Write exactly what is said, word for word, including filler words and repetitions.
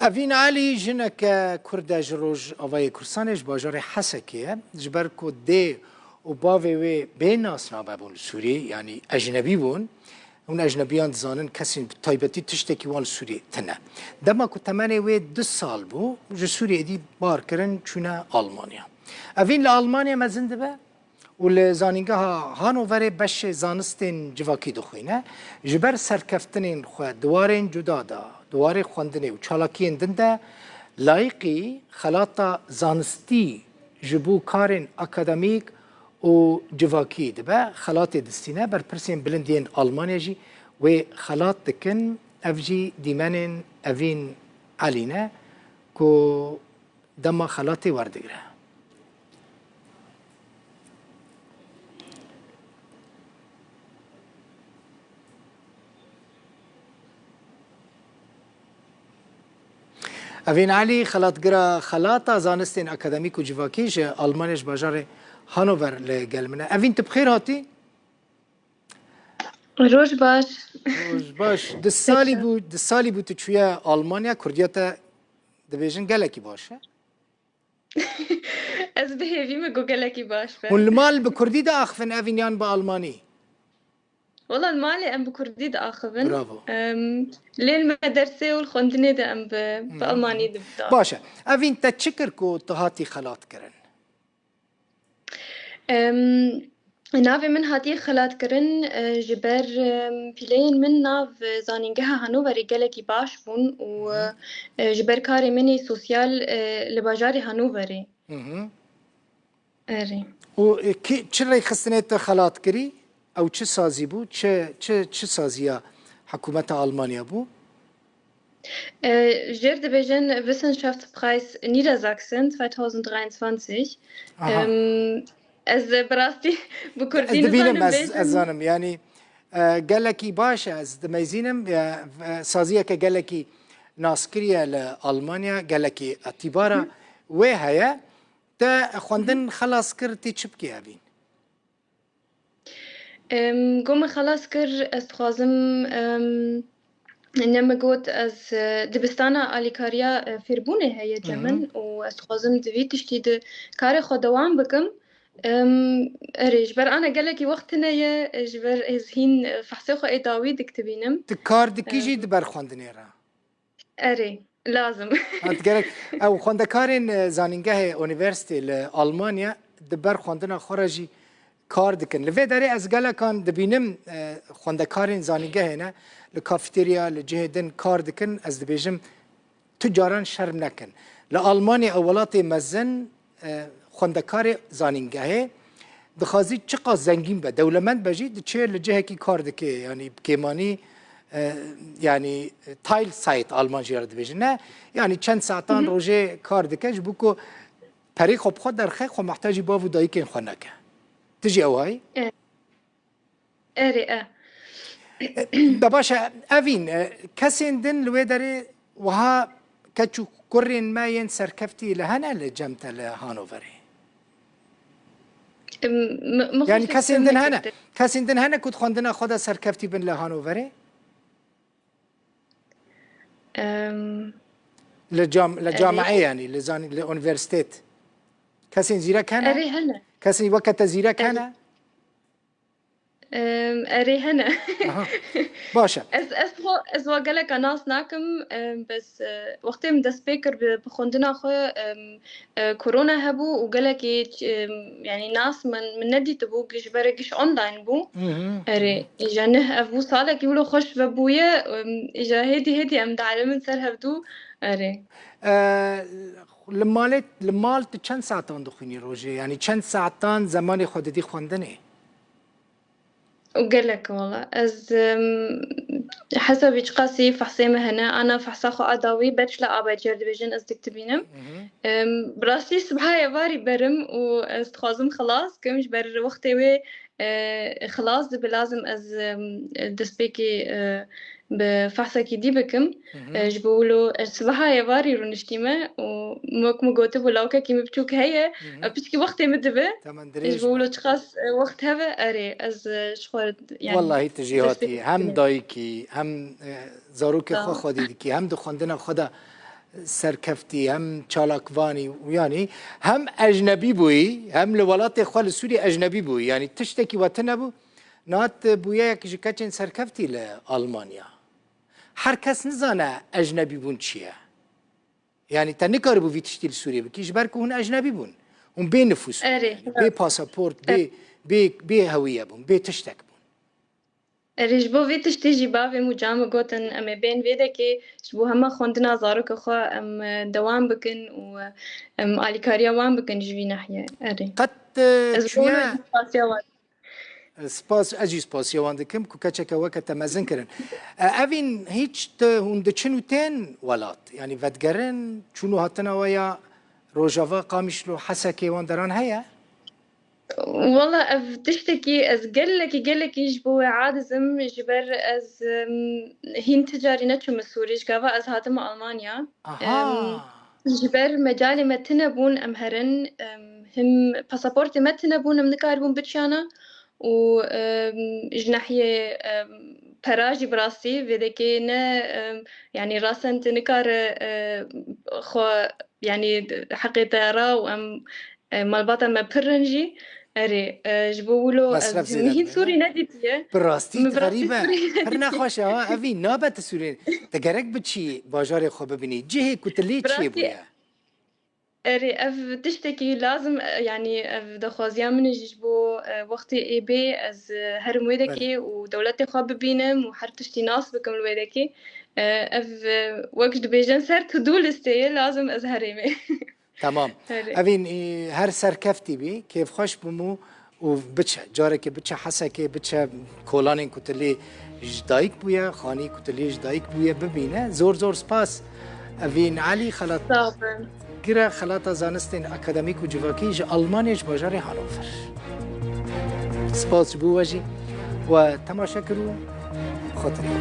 Evîn Elî jineke Kurd e ji Rojavayê Kurdistanê, ji bajarê Hesekê ye. Ji ber ku dê û bavê wê bê nasnabe bûn li Sûriyê, yanî ecnebî bûn, hûn ecnebiyan dizanin, kesên bi taybetî tiştekî wan li Sûriyê tine. Dema ku temenê wê du sal bû, ji Sûriyê dî bar kirin, çûne Almanya. Evîn li Almanya mezin dibe û li Zanîngeha Hanoverê beşê zanistên civakî dixwîne. Ji ber serkeftinên xwe di warên cuda de, di warê xwendinê û çalakiyên din de, layiqî xelata zanistî ji bo karên akademîk û civakî dibe, xelatê distîne. Berpirsên bilind yên Almanya jî wê xelat dikin. Ev jî dîmenên Evîn Elî ne ku dema xelatê werdigire. Evîn Elî, xelatgira Xelata Zanistên Akademîk û Civakî ji Almanya, ji bajarê Hanover li gel min e. Evîn, tu bi xêr hatî? Roj baş. Roj baş. Du salî bû, du salî bû tu çûye Almanya, Kurdiya te dibêjin gelekî baş e. Ez bi hêvî me got gelekî baş be. Hûn li mal bi Kurdî diaxivin evîn yan bi Almanî? Wela li malê em bi Kurdî diaxivin. Bravo. Em, lê li medersê û li xwendinê de em bi, bi Almanî di-, diaxivin. Baş e. Evîn, te çi kir ku tu hatî xelatkirin? Em, navê min hatiye xelatkirin, e, ji ber, em, pîleyên min nav, e, Zanîngeha Hanoverê gelekî baş bûn û, e, ji ber karê min ê sosyal, e, li bajarê Hanoverê. Erê. Û, e, kî, çi rêxistinê te xelat kirî? Ew çi sazî bû? Çi, çi, çi saziya hikûmeta Almanya bû? E, jêr dibêjin Wissenschaftspreis Niedersachsen zweitausenddreiundzwanzig. Aha. Em, ez bi rastî bi kurdî Ez dibînim, nizanim ez, bêjim. ez zanim. Yanî, e, gelekî baş e, ez dimeyzînim. E, e, saziyeke gelekî naskirî ye li Almanya, gelekî îtîbara wê heye. Te xwendin xelas kir, tê çi bikî evîn? Em, got min xelas kir, ez dixwazim, em, ne min got ez, e, dibistana alîkariya, e, fêrbûnê heye cem min û ez dixwazim di vî tiştî de karê xwe dewam bikim. Em, erê, ji ber ana gelekî wext tune ye, e, ji ber ez hîn, e, fehsê xwe ê dawî diktibînim. Tu kar dikî jî Em, di ber xwendinê re? Erê, lazim. Ha, gerek ew xwendekarên, e, zanîngehê, unîversîtê li Almanya di ber xwendina xwe re jî kar dikin. Li vê derê ez gelekan dibînim, e, xwendekarên zanîngehê ne li kafeterya, li cihê din kar dikin. Ez dibêjim tu caran şerm nekin. Li Almanya ew welatê mezin, e, xwendekarê zanîngehê dixwazî çiqas zengîn be, dewlemend be jî, diçê li cihekî kar dike, yanî bi kêmanî, e, yanî Teilzeit Almancî re dibêjin, ne? Yanî çend saetan Hı hı. rojê kar dike, ji bo ku perê xwe bi xwe derxe, xwe mehtacî bav û dayikên xwe neke. Tu jî ew hay? E, Erê, e. Be baş e, Evîn, e, kesên din li wê derê wiha keç û kurên me yên serkeftî li hene li cem te li Hanoverê? Em, mi-, mi Yanî xwe kesên din hene, kesên din hene ku di xwendina xwe de serkeftî bin li Hanoverê? Em, Li cam-, li erê. camiye yanî, li zanî-, li unîversîtet. Kesên zîrek hene? Erê hene. Kesên weke te zîrek Erê. hene? Em, erê hene. Aha. Baş e. Ez, ez xwe, ez wa geleka nas nakim, em, bes, e, wextê min dest pê kir bi, bi xwendina xwe, em, e, korona hebû û gelekî, em, yanî nas min, min nedîtibû, giş berê giş online bû. Hı hı. Erê, îja neh ev bû salekî wilo xweş vebûye, em, îja hêdî hêdî em dielimin ser hevdû. Erê. E, li malê, li mal tu çend saetan dixwînî rojê? Yanî çend saetan zemanê xwe didî xwendinê? Û gelek wala. Ez, em, hesabî çiqasî fehsê me hene, ana fehsa xwe a dawî bachelor A B C dibêjin, ez diktibînim. Hı hı. Em, bi rastî sibha êvarî berim û ez dixwazim xilas kim, ji ber wextê wê, e, xilas dibe, lazim ez, em, destpêkê, e, bi fehsekî dî bikim. Hı hı. E, ji bo wilo ez sibha êvarî rûniştîme û wek min gotibû lawkekî min biçûk heye, Hı hı. e, piçkî wextê min dibe. Tamam, dirêj Ji bo be. wilo çiqas, e, wext heve, erê, ez, e, ji xwe, yanî, Wellahî tu jî destpêkê hatî, hem dikim. dayikî, hem, e, zarokê Sağ xwe ol. xwedî dikî, hem di xwendina xwe de serkeftî, hem çalakvanî û yanî hem ecnebî bûyî, hem li welatê xwe li Sûriyê ecnebî bûyî. Yanî tiştekî we tune bû. Niha tu bûyeyek ji keçên serkeftî li Almanya. Her kes nizane ecnebîbûn çi ye. Yanî te nikaribû vî tiştî li Sûriyê bikî, ji ber ku hûn ecnebî bûn. Hûn bê nifûs bûn, Erê, yanî bê pasaport, bê, bê, bê hewiye bûn, bê tiştek bûn. Erê, ji bo vê tiştê jî bavê min û ca min gotin, em ê bên vê dekê ji bo hema xwendina zarokê xwe em, e, dewam bikin û, e, em alîkariya wan bikin ji vî nahiyê. Erê. Qet, e, Ez çûye bolo ji spasiya wan. Spas, ez jî spasiya wan dikim ku keçeke weke te mezin kirin. E, evîn hîç tu hûn diçin û tên welat? Yanî vedigerin, çûn û hatina we ya Rojava, Qamişlo, Hesekê wan deran heye? Wala ev tiştekî ez gelekî, gelekî ji bo wê aciz im, ji ber ez, em, hîn ti carî neçûme Sûrî, ji gava ez hatime Almanya. Aha. Em, ji ber mecalê me tune bûn em herin, em, him pasaportê me tune bûn, em nikaribûn biçiyana û, em, ji nahiyê, em, pera jî bi rastî vê dekê ne, em, yanî rasen tu nikare, e, xwe, yanî heqê te ra û em, e, malbata me pir in jî. Erê, e, ji bo wilo ez Mesref zêde hîn dibe, Sûrî ne? nedîtiye. Bi rastî Min bi rastî xerîb e. Sûrî Pir nedîtiye. nexweş e ha. Evî nabe tu Sûrî. Te gerek biçî bajarê xwe bibînî. Cihê ku tu lê Bi çiyê rastî bûye? Erê, ev tiştekî lazim, e, yanî ev daxwaziya min e jî ji bo, e, wextê ê bê ez, e, herim wê Belê. dekê û dewletê xwe bibînim û her tiştî nas bikim li wê dekê. E, ev, e, wek ji dibêjin ser to-do listê ye, lazim ez herêmê. Tamam. Erê. Evîn, e, her serkeftî bî, kêfxweş bûm û û biçe, carekê biçe Hesekê, biçe kolanên ku tu lê ji dayik bûye, xanî ku tu lê ji dayik bûye bibîne. Zor zor spas. Evîn Elî xelat Sağ olun. gire xelata zanistên akademîk û civakî ji Almanyê ji bajarê Hannover. Spas ji bo we jî. We temaşe kir û xatirê.